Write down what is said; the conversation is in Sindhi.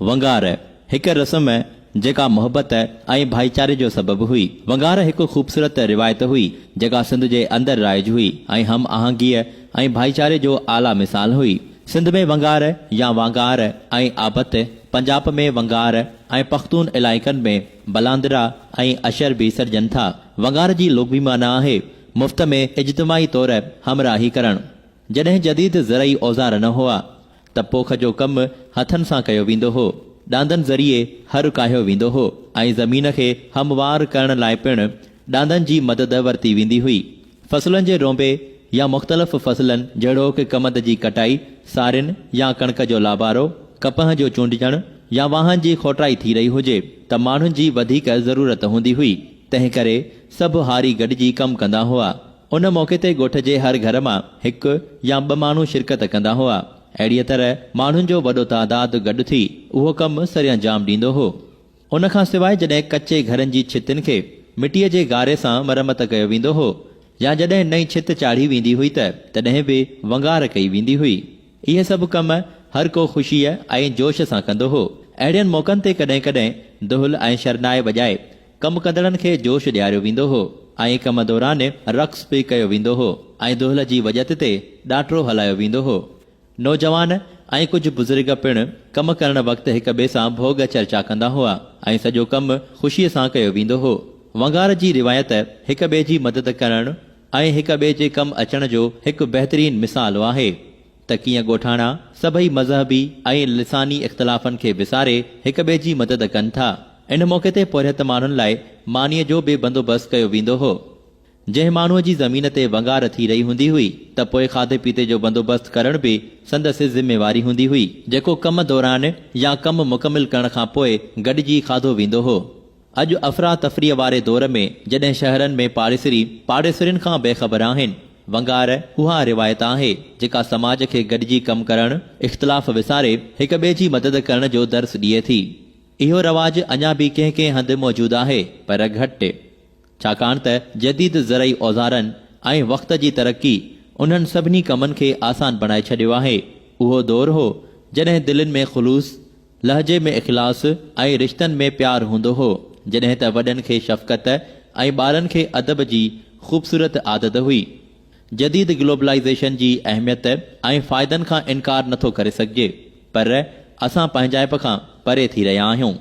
ونگار، هڪ رسم جيڪا محبت ۽ ڀائيچاري جو سبب هئي. ونگار هڪ خوبصورت روايت هئي، جيڪا سنڌ جي اندر رائج هئي ۽ هم آهنگيء ۽ ڀائيچاري جو اعليٰ مثال هئي. سنڌ ۾ ونگار يا وانگار ۽ آبت، پنجاب ۾ ونگار ۽ پختون علائقن ۾ بلاندرا ۽ اشر به سڏجن ٿا. ونگار جي لغوي معنيٰ آهي، مفت ۾ اجتماعي طور همراهي ڪرڻ. جڏهن جديد زرعي اوزار نه هئا ته پوک جو ڪم هٿن سان ڪيو ويندو هو. ڏاندن ذريعي هر ڪاهيو ويندو هو ۽ زمين کي هموار ڪرڻ لاء پڻ ڏاندن جي مدد ورتي ويندي هئي. فصلن جي رونبي يا مختلف فصلن جهڙوڪ ڪمند جي ڪٽائي، سارين يا ڪڻڪ جو لابارو، ڪپهه جو چونڊجڻ يا واهن جي کوٽائي ٿي رهي هجي ته ماڻهن جي وڌيڪ ضرورت هوندي هئي، تنهنڪري سڀ هاري گڏجي ڪم ڪندا هئا. ان موقعي تي ڳوٺ جي هر گهر مان هڪ يا ٻه ماڻهو شرڪت ڪندا هئا. اهڙيء طرح ماڻهن جو وڏو تعداد گڏ ٿي اهو ڪم سرانجام ڏيندو هو. ان کان سواء جڏهن ڪچي گهرن جي ڇتين کي مٽيء جي گاري سان مرمت ڪيو ويندو هو يا جڏهن نئين ڇت چاڙهي ويندي هئي ته تڏهن به ونگار ڪئي ويندي هئي. اهي سڀ ڪم هر ڪو خوشيء ۽ جوش سان ڪندو هو. اهڙين موقعن تي ڪڏهن ڪڏهن دهل ۽ شرنائي وڄائي ڪم ڪندڙن کي جوش ڏياريو ويندو هو ۽ ڪم دوران رقص به ڪيو ويندو هو ۽ دهل جي وڄت تي ڏاٽرو هلايو ويندو هو. نوجوان ۽ ڪجهه بزرگ پڻ ڪم ڪرڻ وقت هڪ ٻئي سان ڀوڳ چرچا ڪندا هئا ۽ سڄو ڪم خوشيء سان ڪيو ويندو هو. ونگار جي روايت هڪ ٻئي جي مدد ڪرڻ ۽ هڪ ٻئي جي ڪم اچڻ جو هڪ بهترين مثال آهي. ته ڪيئن ڳوٺاڻا سڀئي مذهبي ۽ لساني اختلافن کي وساري هڪ ٻئي جي مدد ڪن ٿا. ان موقعي تي پورهيت ماڻهن لاء مانيء جو به بندوبست ڪيو ويندو هو. جنهن ماڻهوء جي زمين تي ونگار ٿي رهي هوندي هئي ته پوء کاڌي پيتي جو بندوبست ڪرڻ به سندس ذميواري هوندي هئي، جيڪو ڪم دوران يا ڪم مڪمل ڪرڻ کان پوء گڏجي کاڌو ويندو هو. اڄ افراتفريء واري دور ۾ جڏهن شهرن ۾ پاڙيسري پاڙيسرين کان بي خبر آهن، ونگار اها روايت آهي، جيڪا سماج کي گڏجي ڪم ڪرڻ، اختلاف وساري هڪ ٻئي جي مدد ڪرڻ جو درس ڏئي ٿي. اهو رواج اڃا به ڪنهن ڪنهن هنڌ موجود آهي، پر گهٽ. ڇاڪاڻ ته جديد زرعي اوزارن ۽ وقت جي ترقي انهن سڀني ڪمن کي آسان بڻائي ڇڏيو آهي. اهو دور هو، جڏهن دلين ۾ خلوص، لهجي ۾ اخلاص ۽ رشتن ۾ پيار هوندو هو، جڏهن ته وڏن کي شفقت ۽ ٻارن کي ادب جي خوبصورت عادت هئي. جديد گلوبلائيزيشن جي اهميت ۽ فائدن کان انڪار نٿو ڪري سگهجي، پر اسان پنهنجائپ کان پري ٿي رهيا آهيون.